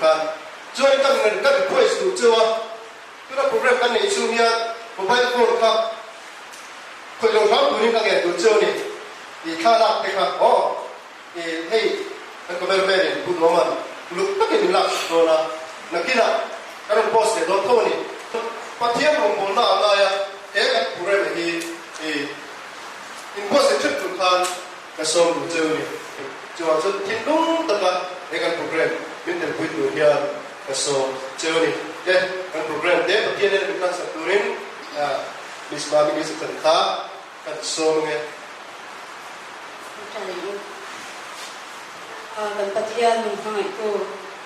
khan. Chuan ka ka request duh cheu a, tuna program kan neih chhung hian mobile phone kha khawih lo hram turin ka ngen duh cheu a ni tih thlalak te kha aw ih hei kan cameraman in Pu Duaman uluk takin min lak sak dawn a, nakinah kan rawn post leh dawn tho a ni. Pathian rawngbawlna a ngai a, he kan program hi ih inbuatsaih ṭheuh tur khan Ka sawm duh cheu ni. Chuvang chuan thinlung taka he kan program min telpui tur hian ka sawm cheu ni. Te, kan program te Pathian hian min hlansak turin Miss Mami Lisa chan kha kan sawm ange. Kan Pathian min hmangaihtu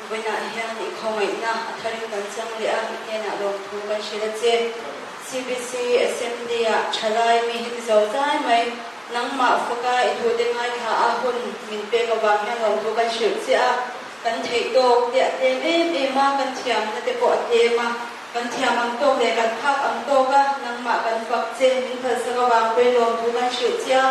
vawiinah hian i khawngaihna a tharin kan chang leh a, i hnenah lawmthu kan hrilh a che. CBC Assembly-ah thalai mi hi ti zo zai mai. Nangmah faka i thute ngaithla a hun min pek avang hian lawmthu kan hrilh che a, kan theih tawk te a tlem em em a, kan thiamna te pawh a tlem a, kan thiam ang tawk leh kan phak ang tawk a nangmah kan fak che min phalsak avang pawhin lawmthu kan hrilh che a,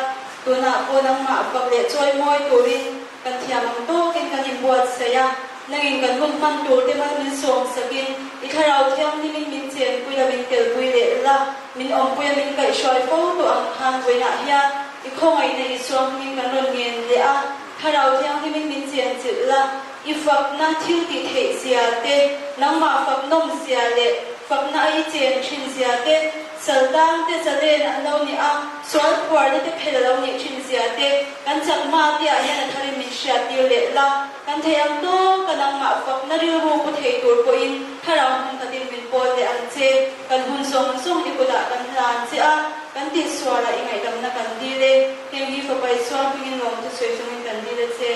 tunah pawh nangmah fak leh chawi mawi turin kan thiam ang tawkin kan inbuatsaih a, nangin kan hun hman tur te mal min sawm sakin i thlarau thianghlimin min chenpui la min telpui leh la. Min awmpuia min kaihhruai fo tawh ang khan vawiinah hian i khawngaihna Isua hmingin kan rawn ngen leh a, Thlarau Thianghlimin min chenchilh la, i fakna thil tih theih zia te, nangmah fak nawm zia leh fakna a i chen thin zia te, saltang te zalen an lo nih a, sual phuarna te phel a lo nih thin zia te, kan chakma te ah hian a tharin min hriattir leh la. Kan thei ang tawk a nangmah fakna rilru pu thei tur pawhin thlarau hmun khatin min pawl leh ang che. Kan hun zawng zawng i kutah kan hlan che a, kan tihsualah i ngaihdamna kan dil e. Heng hi Fapa Isua hmingin lawmthu sawi chungin kan dil a che.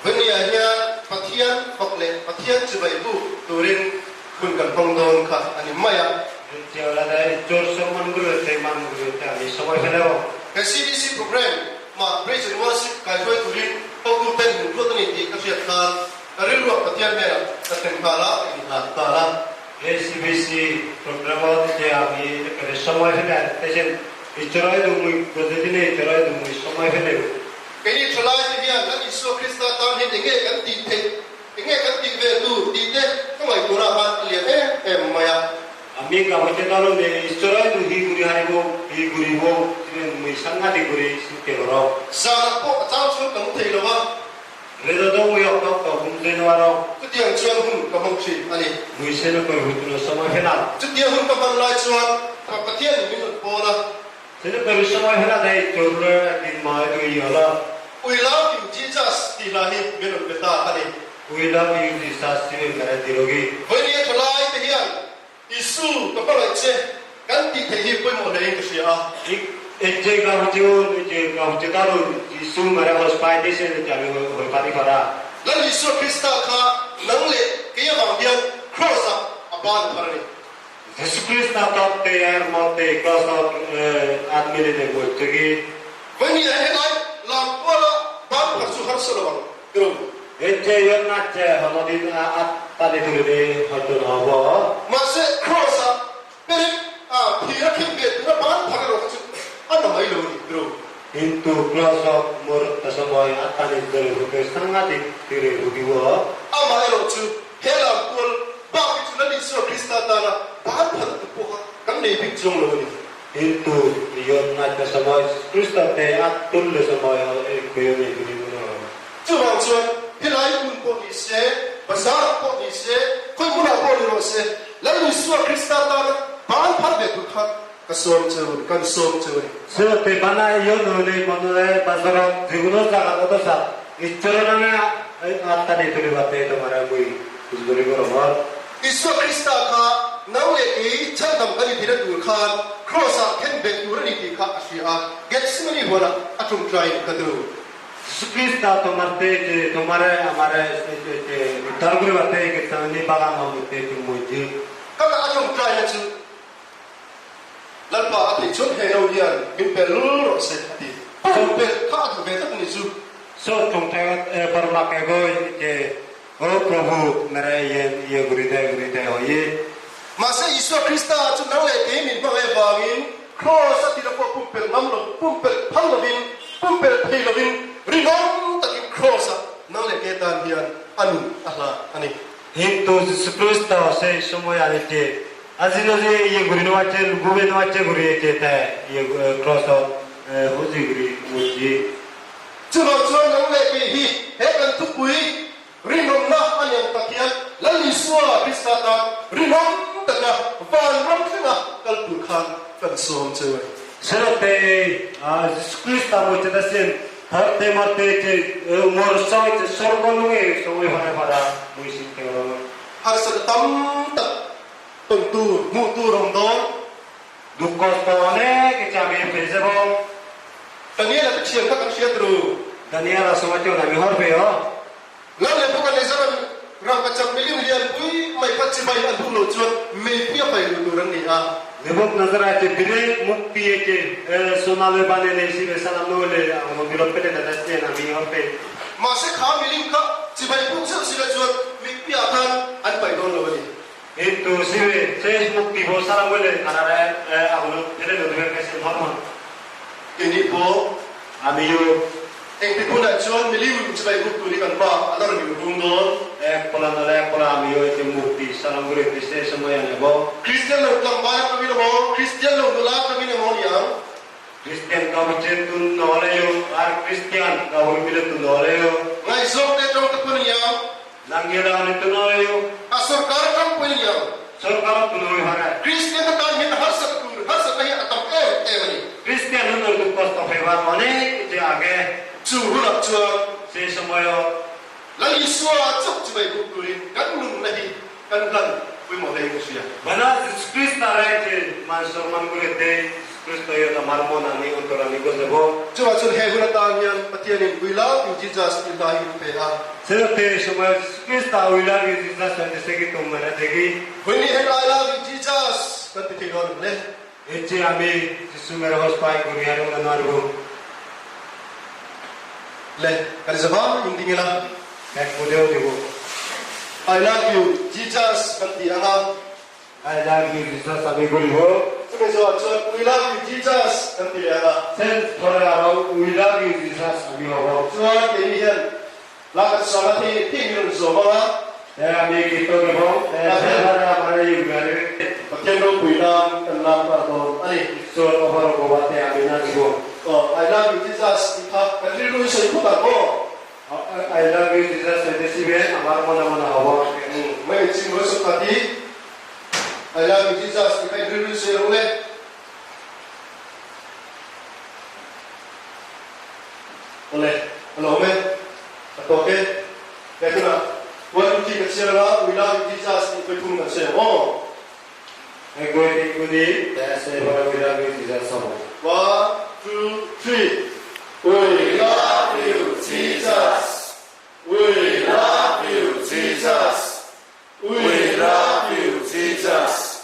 Vania hian Pathian fak leh Pathian chibai buk turin hun kan hmang dawn kha a ni mai a. He CBC program mah Praise and Worship kaihruai turin hotu ten min ruat a ni tih ka hriat khan ka rilruah Pathian hnenah ka thlen nghal a, ka inhlan nghal a. He CBC program Keini thalai te hian kan Isua Krista tan hian enge kan tih theih? Enge kan tih ve tur tih te ka ngaihtuahna khan a lian em em mai a. Zanah pawh a chang chhung ka mu thei lo a. Chutiang chuan hun ka hmang thin a ni. Chutiang hun ka hman lai chuan Pathianin min rawn pawl a. We love you Jesus tih hla hi min rawn pe ta a ni. Vawinia tha lai te hian Isu ka hmangaih che kan tih theih hi pawimawh hlein ka hria a. Lal Isua Krista kha nang leh kei avang hian Kraws-ah a ban a phar a ni. Vawnia helai lam kuala ban phar chu harsa lo ang ka lo. Mahse Kraws-ah perek a phir a khen ve tura ban phar erawh kha chu a na mai lo a ni ka lo. Amah erawh chu He lam kual bak hi chu Lal Isua Krista tana ban phat tu pawh kha kan nei bik chuang lo a ni. Chuvang chuan helai hmun pawh ni se, bazar ah pawh ni se, khawi hmunah pawh ni rawh se, Lal Isua Krista tana ban phat ve tur kha ka sawm cheu a ni, kan sawm cheu a ni. Isua Krista kha nang leh kei chhandam kan inthihna tur khan Kraws-ah khen bet tur a ni tih kha a hria a, Gethsemane huanah a ṭawngṭaiin ka tu. Ka a ṭawngṭaina chu Lalpa a theih chuan he no hian min pel lul rawh se a ti. Pum pelh kha a duh ve tak ni chu. Mahse Isua Krista chu nang leh kei min hmangaih avangin Kraws a tira pawh pumpelh ngam lo, pumpelh phal lovin, pumpelh thei lovin rinawm takin hian a nun a hlan a ni. Hintu Jisu Kristo sei সময় আনিছে আজি নজি ইয়ে ঘুরি নোয়াছে গুবে নোয়াছে ঘুরি এছে তে ইয়ে ক্রস হুজি ঘুরি মুজি Chuvang chuan nang leh kei hi he kan thupui rinawmna a ni ang tak hian Lal Isua Krista tan rinawm taka vanram thlenga kal tur khan kan sawm cheu a ni. Senote Jisu Krista mucheta sin tharte marte che mor soi che sorgo nunge soi hore para muisin te ro. Harsatna tam tak tawn tur, hmuh tur a awm dawn. Dukkosto anek che ami phezebo. Daniela te thian kha kan hriat ru. Daniela sawma chuan ami hawr ve aw. Lal leh Nebuchadnezzar-a'n rangkachak milim lianpui mai kha chibai an hung lo chuan meipui a pai luh tur an ni a. Nebuchadnezzar-a che bire mukti e che sona le bane le si le salam no le ang bilot pele da chen ami hawr pe. Mahse kha milim kha chibai buk zeuh sila chuan mipui ah khan an paih dawn lo a ni. Hintu sive sesh mukti bo salam le anara ang pele lo due ke sin hawr. Keini pawh Amiyu. Engtik hunah chuan milim chibai buk tur hi kan pa a la rawn inhung dawn. Ek pawla nala ek pawla amiyu e ti mukti salam guri ti se samay a nebo. Kristian lo tlangval atangin emaw, Kristian lo nula atangin emaw ni ang. Kristian ka buche tun nawle yu ar Kristian ka hui bile tun nawle yu. Ngaihzawk te atang te pawh ni ang. Nangila ni tun nawle yu. A sorkar atang pawh ni ang. Sorkar tun nawi hare. Kristian te tan hian harsat tur, harsatna hi a tam em em a ni. Kristian hun ur duk kosto pheivar anek che age. Chu hunah chuan. Se samoyo. Lal Isua chauh chibai buk turin kan nunna hi kan hlan pawimawh hle in ka hria. Bana Jisu Krista re che man sorman gure te Jisu Kristo yo ta marmon ani untor ani go zebo. Chuvah chuan he hun atan hian Pathianin We love you Jesus tih hla hi min pe a. Senote samoyo Jisu Krista we love you Jesus an ti segi tum mara thegi. Vawiin hian I love you Jesus kan ti thei dawn em le? Eche ami Jisu mere hos pai guri haring la nuar bu. Le, kan zava in ding ila. Ek mudeu ti bu. I love you Jesus kan ti ang a. I love you Jesus ami guri ho. Chumi zawah chuan We love you Jesus kan ti leh ang a. Sen thore aro We love you Jesus ami ho ho. Chuan keini hian La kan sang a thei thei min rawn zawm ang a. He ami ki to ni bawk. He thar a mara i meri. Pathian ropui nan kan lam kar dawn a ni. Chuan Ofar Goa te ami nan ni bawk. Aw, I love you Jesus tih kha kan rilru i sawi phawt ang aw. I love you Jesus sawi te si ve amar mawna mawna ho bawk. Mai in chim rual sawk kha ti. I love you Jesus tih kha in rilru i sawi rawh le. Awle, a lo awm e, a tawk e. He tunah one two three ka chhiar anga we love you Jesus tih paithum kan sawi ang aw. He goe tih kuni te a sawi bawk a we love you Jesus aw. One, two, three, We love you Jesus, we love you Jesus, we love you Jesus.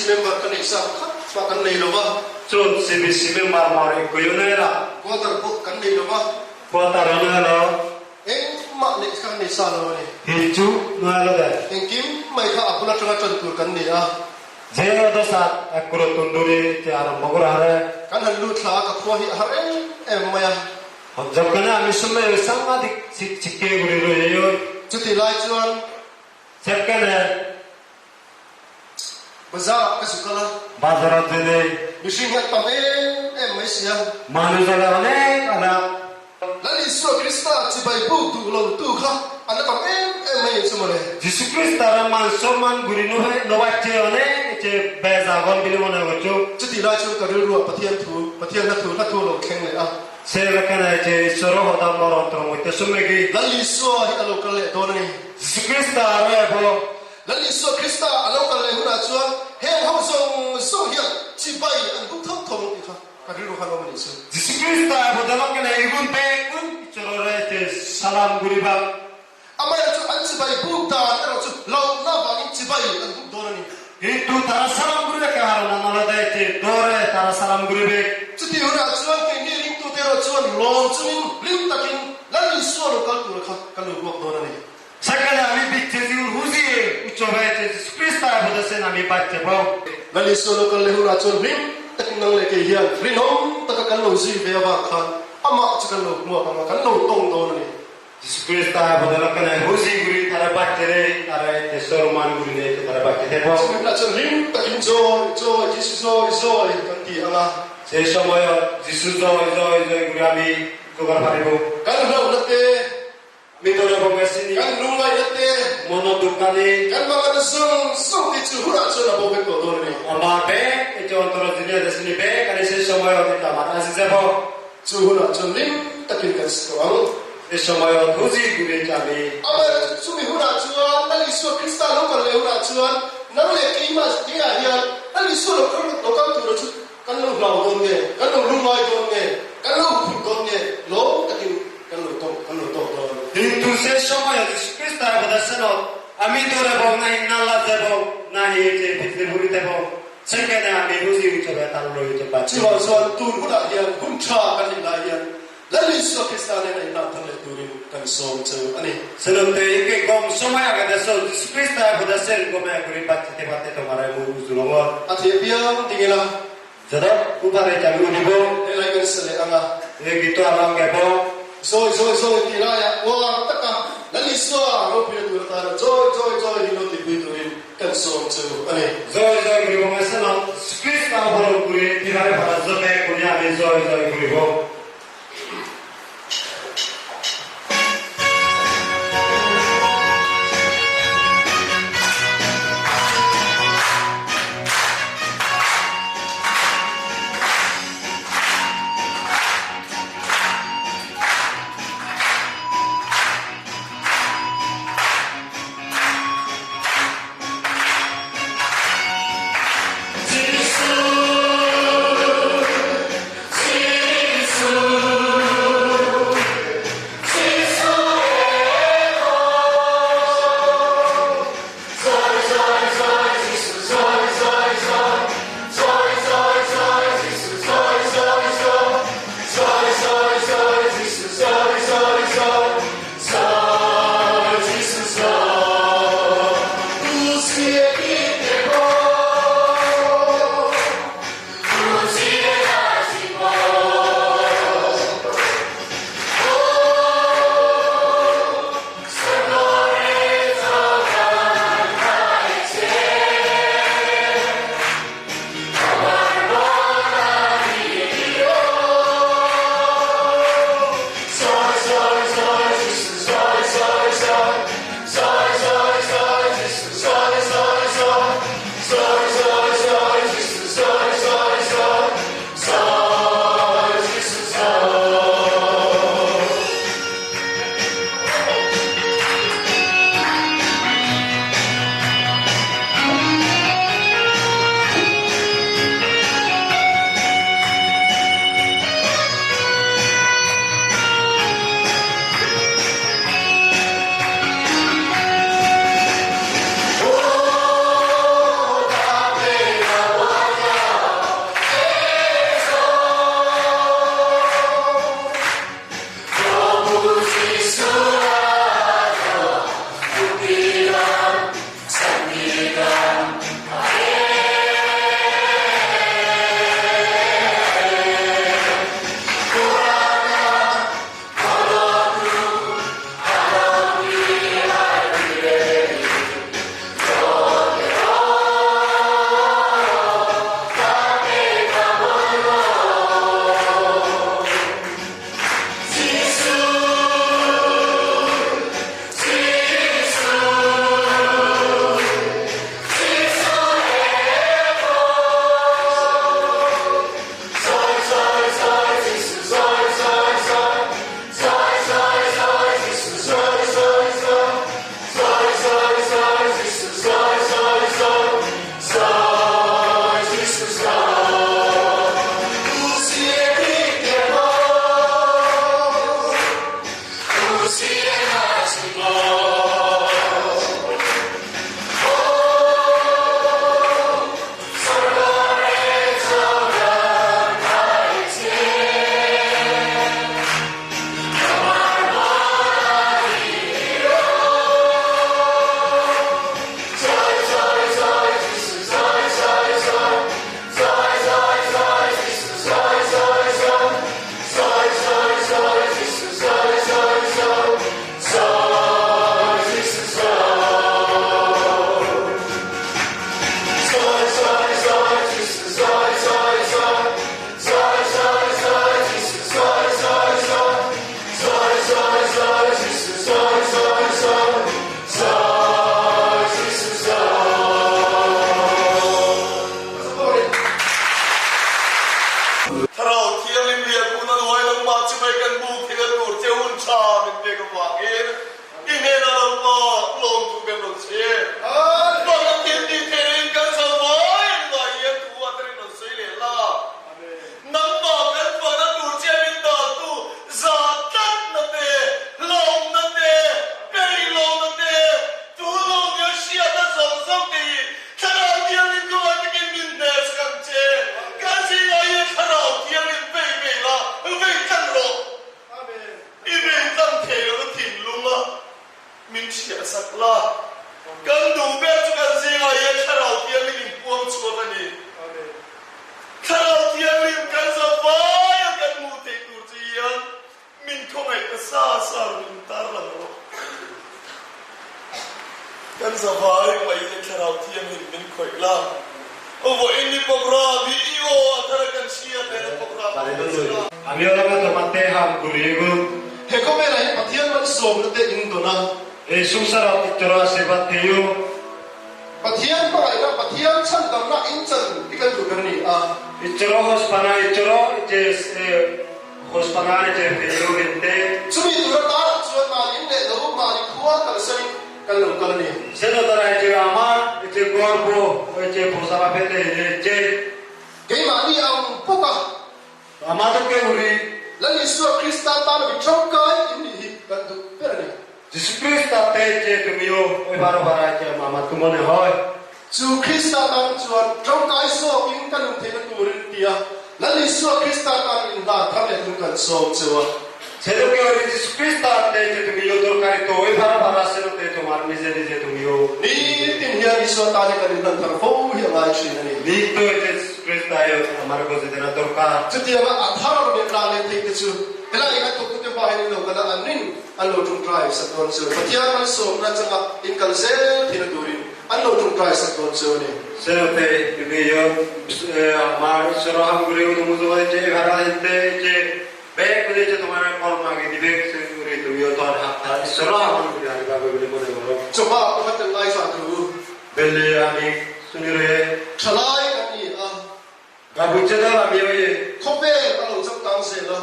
member ka neih sa khat mah kan nei lo va. Chun CBC member mor i kuyu nei la. Quarter pawh kan nei lo va. Quarter a nei lo. Engmah neih kha kan nei sa lo a ni. Hi chu nei lo ve. Engkim mai kha a bul atanga tan tur kan ni a. Zero dawsat a kuro tunduri ti a rawn bawk rah re. Kan han lut thla a, ka khua hi a har em em mai a. Jokana misumei sanga dik chik chike guri ro yeyo. Chutih lai chuan. Chepkene. Bazar ah ka zu kal a. Bazar ah chuan ei. Mihring hi an tam em em mai si a. Manu zawh leh anek a la. Lal Isua Krista chibai buk duh lo tu kha an la tam em em mai ang chu mawle. Jisu Krista ram man sawm an guri nu he nowa che anek che beza gon bili mon ego chu. Chutih lai chuan ka rilruah Pathian thu, Pathian hla thu hla thu a lo thleng leh a. Sela ka nei che Isua ro dam maw rawn tawng mui te sum egi. Lal Isua hi a lo kal leh dawn a ni. Jisu Krista a ro e bawk. Lal Isua Krista a lo kal leh hunah chuan heng ho zawng zawng hian chibai an buk tho tho ang tih kha ka rilru khan awm a nih chu. Jisu Krista a bo dam ka nei igun pek un i choro re che salam guri bak. Amaherawhchu an chibai buk dan erawh chu lohna vangin chibai an buk dawn a ni. Hindu tara salam guri vek a har na nala dai che dore tara salam guri vek. Chutih hunah chuan keini ringtute erawh chuan lawm chungin hlim takin Lal Isua lo kal tur kha kan lo ruak dawn a ni. Sakana ami bik che zing huzi uchaw che Jisu Krista budasen ami bat che bawk. Lal Isua lo kal leh hunah chuan hlim takin nang leh kei hian rinawm taka kan lo zui ve avang khan amah chu kan lo hmuak ang a, kan lo tawng dawn a ni. Jisu Krista badala kana huzi guri tara bachere tara te sorman guri ne te tara bachere bo. Chumi hunah chuan hlim takin zawi zawi Jisu zawi zawi kan ti ang a. Se samoyo Jisu zawi zawi zawi guri ami jogar pharibo. Kan hlauhna te. Mitore bongesini. Kan lungngaihna te. Mono dukkani. Kan mangan zawng zawng te chu hunah chuan a bo vek tawh dawn a ni. Ama be e chuan toro jinia desini be kani se samoyo te tamar asi jebo. Chu hunah chuan lim takin kan si tawh ang. I samoyo thuzi guri chami. Amaherawhchu chumi hunah chuan Lal Isua Krista lo kal leh hunah chuan nang leh keimah dingah hian Lal Isua lo kal lo kal tura chu kan lo hlau dawn nge, kan lo lungngai dawn nge, kan lo phut dawn nge, lawm takin kan lo tawk kan lo tawk dawn. Hindu se samoyo Jisu Krista e boda seno ami dore bo nahi nalla jebo nahi che phitli buri tebo. Chuvang chuan tun hunah hian hun tha kan neih lai hian Lal Isua Krista nena inhlan thar leh turin kan sawm chu a ni. A theh piang ding ila. Helai kan sa leh ang a. Zawi zawi zawi tih laiah uar taka Lal Isua ropui tur atana zawi zawi zawi hi lo tihpui turin Kan sawm chu a ni. Zawi zawi guri bawk nasa lo. Krista bawlh guri tirhai pakhat zawk e kunia mi zawi zawi guri bawk. avangin i hnenah Lalpa lawmthu kan rawn chhe. Hmangaih thil tih theihin kan zo vai ang lai hian thu a tarin rawn sawi leh la. Nangmah kan fahna tur che min dantu za tlatna te, hlawmna te, peihlohna te, tullo nia hriatna zawng zawng te hi Thlarau Thianghlim khawmah takin min hnek ang che. Kan zingah hian Thlarau Thianghlim vei vei la, vei tlang rawh. I vei tlang thei lo na thinlung a min chhiahsak la. Kan duh ber chu kan zingah hian Thlarau Thianghlim inpuang chhuak a ni. Thlarau Thianghlim kan zavai a kan hmuh theih tur che hian min khawngaih ta sa sa rawn intar lang rawh. Kan zavai mai hian Thlarau Thianghlim min khawih la. Vawiin ni program hi i aw a thar a kan hria hmel a program a awm zir a. He khawvelah hian Pathian malsawmna te in dawn a. Pathian hmangaihna, Pathian chhandamna in chan hi kan duh ber a ni a. Chumi tura tarah chuan mahni leh lo mahni khua kalsanin kan lo kal a ni. Keimahni ang bawk a. Lal Isua Krista tana mi tangkai in nih hi kan duh ber a ni. Chu Krista tan chuan tangkai zawkin kan awm theihna turin tia Lal Isua Krista tan inhlan thar leh tum kan sawm cheu a. Nitin hian Isua tan hi kan inhlan thar fo hi a ngai thin a ni. Chutianga a thar leh hlan leh theih te chu helai kan thawktute hma hian in lo kal a, an rin an lo tawngtai sak dawn chu. Pathian malsawmna changa in kal zel theihna turin an lo tawngtai sak dawn chu a ni. Chawhma pakhat kan ngaithla thu. Thalai kan ni a. Khawvel a lo changkang zel a.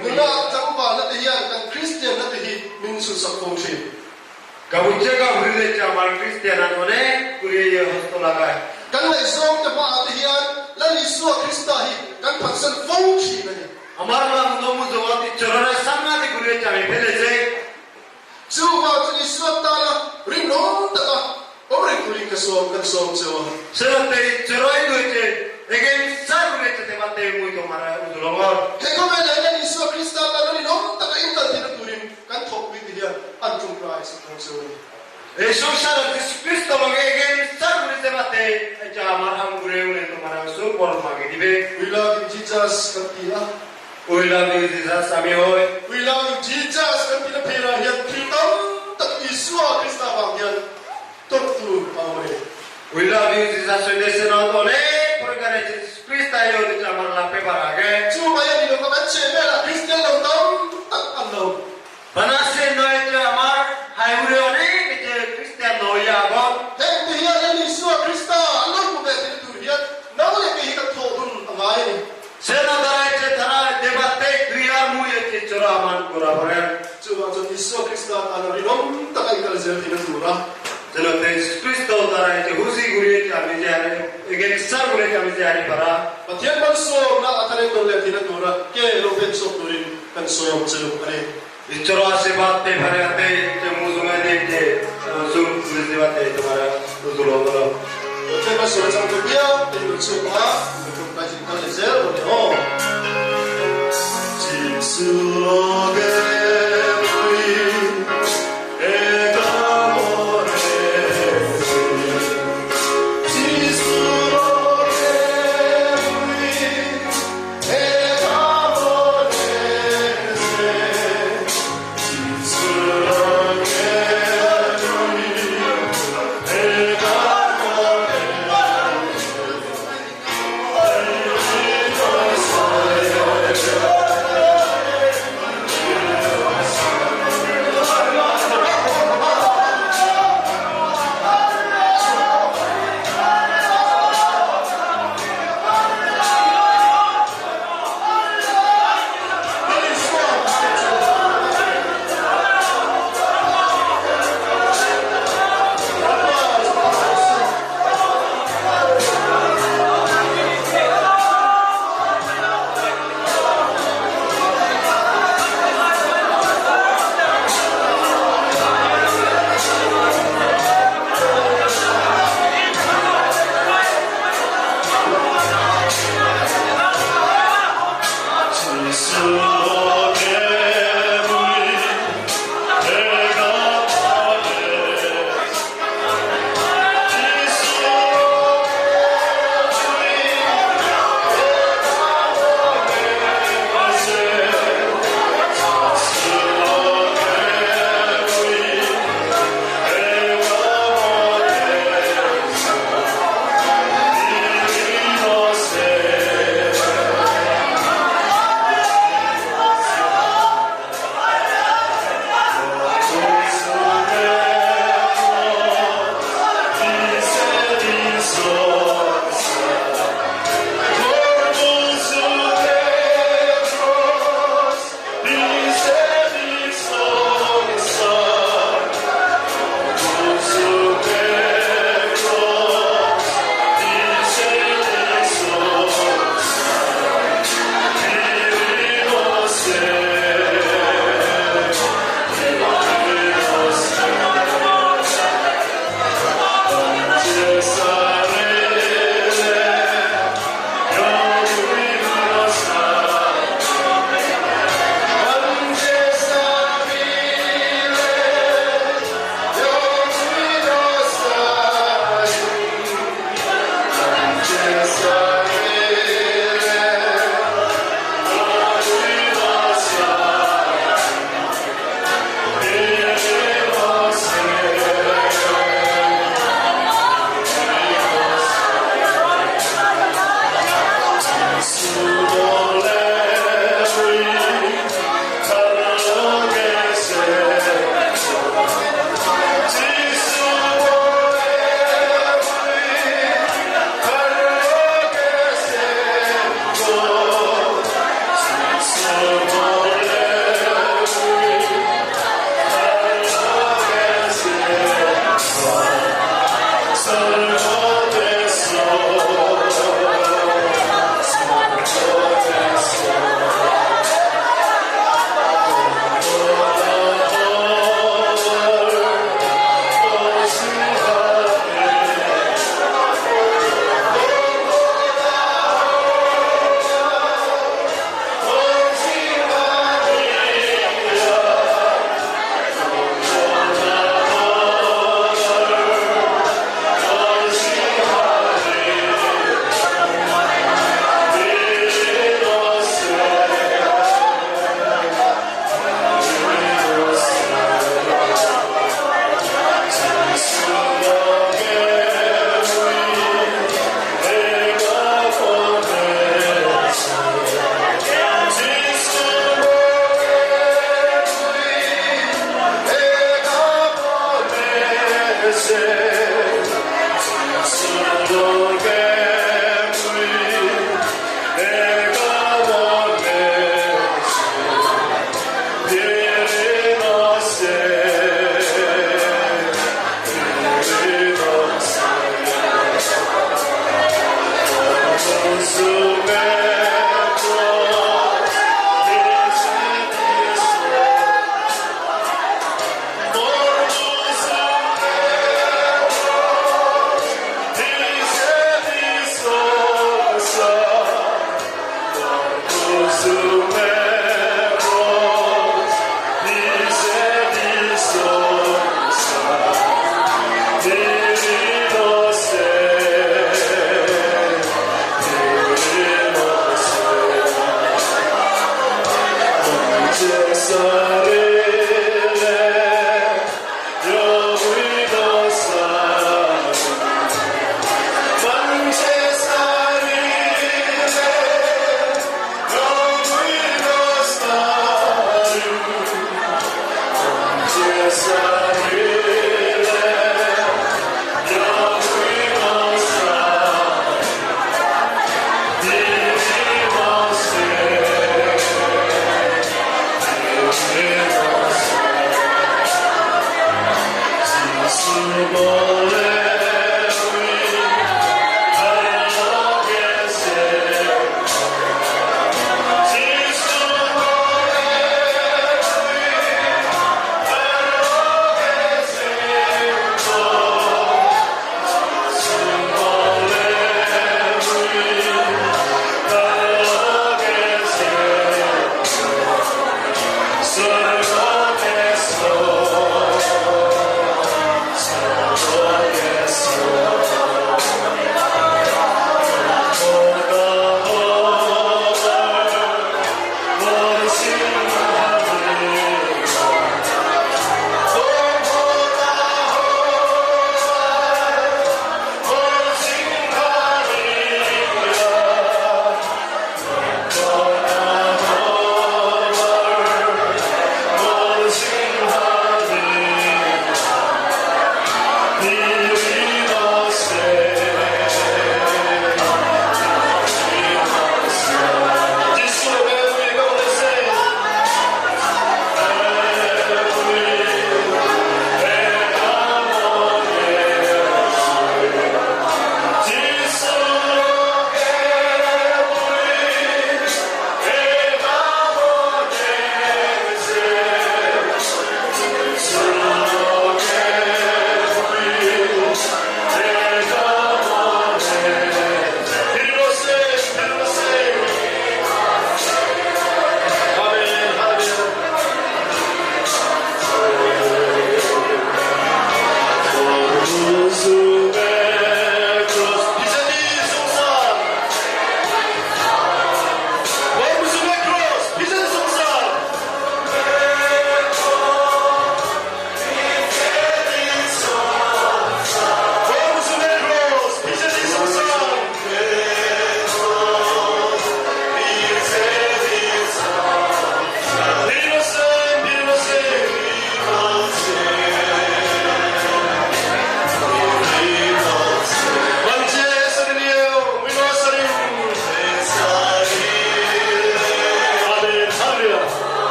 Nuna changvalna te hian kan Kristianna te hi min chhunsak fo thin. Kan ngaihzawng te hmaah te hian Lal Isua Krista hi kan phatsan fo thin a ni. Chu vang chu Isua tana rinawm taka awm reng turin ka sawm kan sawm cheu a. He khawvelah hian Isua Krista tana rinawm taka inkal theihna turin kan thawkpui te hian an tawngtai sak dawn cheu a ni. We love you Jesus kan ti a. We love you Jesus ami hawi. We love you Jesus kan ti na phei ah hian thil tam tak Isua Krista vang hian tawrh tur a awm a ni. We love you Jesus soi onek porikare Jesus Krista yo te chamar la paper age. Chu mai a ni lo ka kan cheh vel ah Kristian lo tam tak an lo. Banase noi che amar haigure onek che Kristian noi agon. Heng te hian Lal Isua Krista an lo hmu ve theihna tur hian nang leh kei hi kan thawh hun a ngai a ni. Chuvang chuan Isua Krista tana rinawm taka i kal zel theihna tura. Pathian malsawmna a thar enkawl leh theihna tura ke lo pen chhuak turin kan sawm chu a ni. Pathian malsawmna changtu piang te hi lo chhuak a, lo ṭawngtai zin kal leh zel rawh le aw.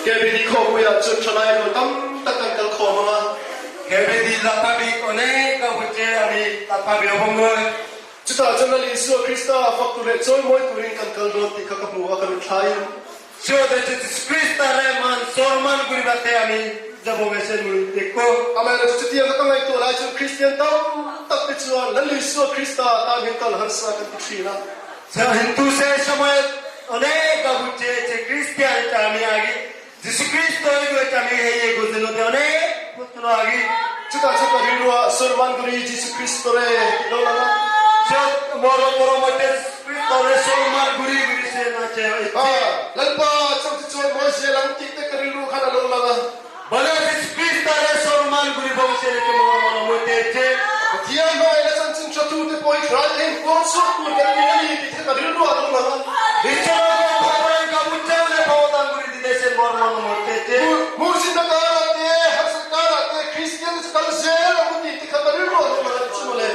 KBD khawpuiah chuan thalai rual tam tak kan kal khawm ang a. KBD Lapabik onek ka huche ami Lapabik obongoy. Chutah chuan Lal Isua Krista fak tur leh chawimawi turin kan kal dawn tih kha ka hmu a, ka mitthla in. Amaherawhchu chutiang ka ngaihtuah lai chuan Kristian tam tak te chuan Lal Isua Krista tan hian kal harsa kan ti thin a. Chutah chuan ka rilruah Surmanguri Jesu Kristo re tih lo lang a. Lalpa chauh chu chuan mawi zel ang tih te ka rilru khan a lo lang a. Pathian hmangaihna chanchin tha tu te pawh hi hrai thei huam suak tur kan ni a ni tih te ka rilruah a lo lang a. Hmuhsitna karah te, harsatna karah te Kristian te chu kal zel ang u tih te kha ka rilruah a lo lang a ni chu mawle.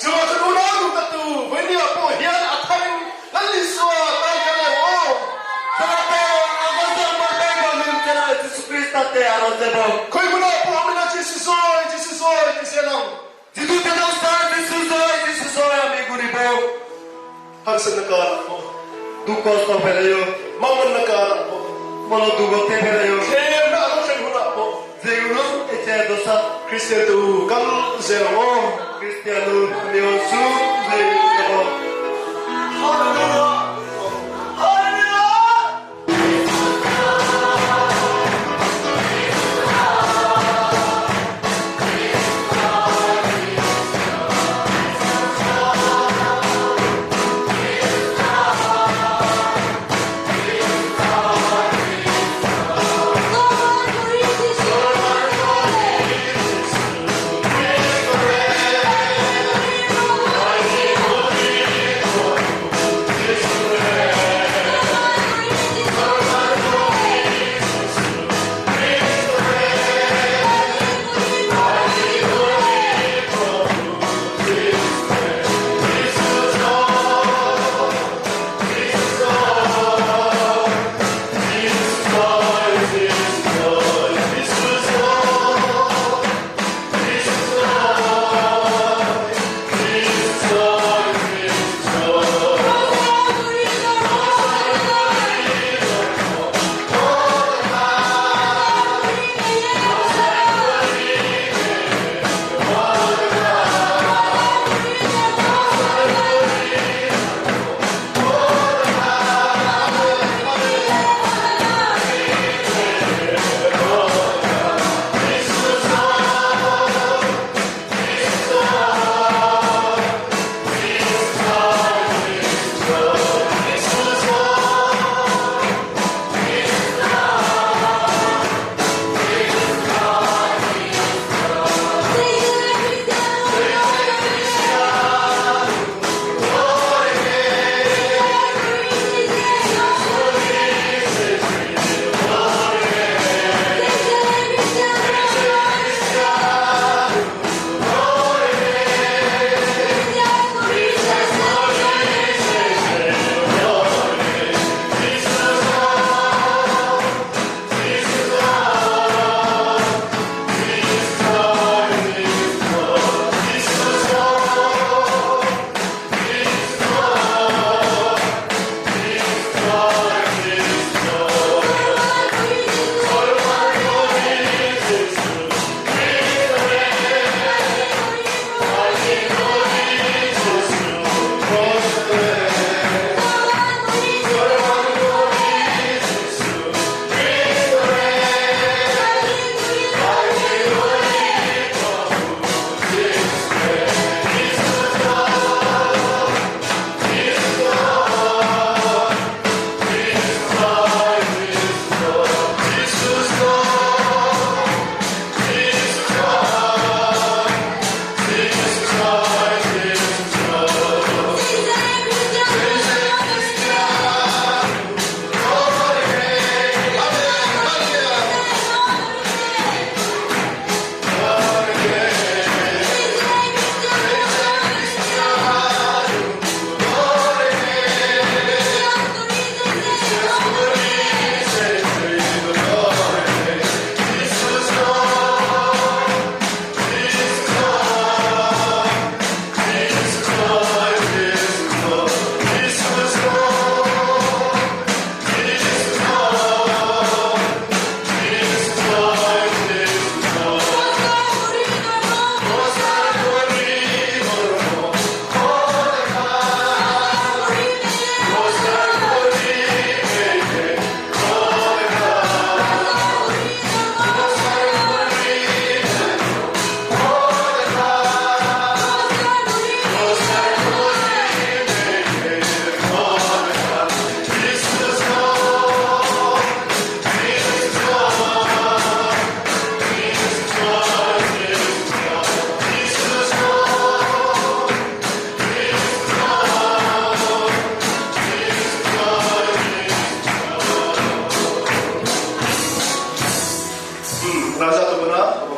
Chuvang chuan unau duh tak tu Vawimia pawh hian a tharin Lal Isua tan kal lo aw. Khawi hmunah pawh awm ila Jesu zawi, Jesu zawi ti zel ang. Harsatna karah pawh, manganna karah pawh, thlemna a lo thlen hunah pawh, Kristian te u kal zel ang aw. Hallelujah! Hallelujah! Raja Tumana.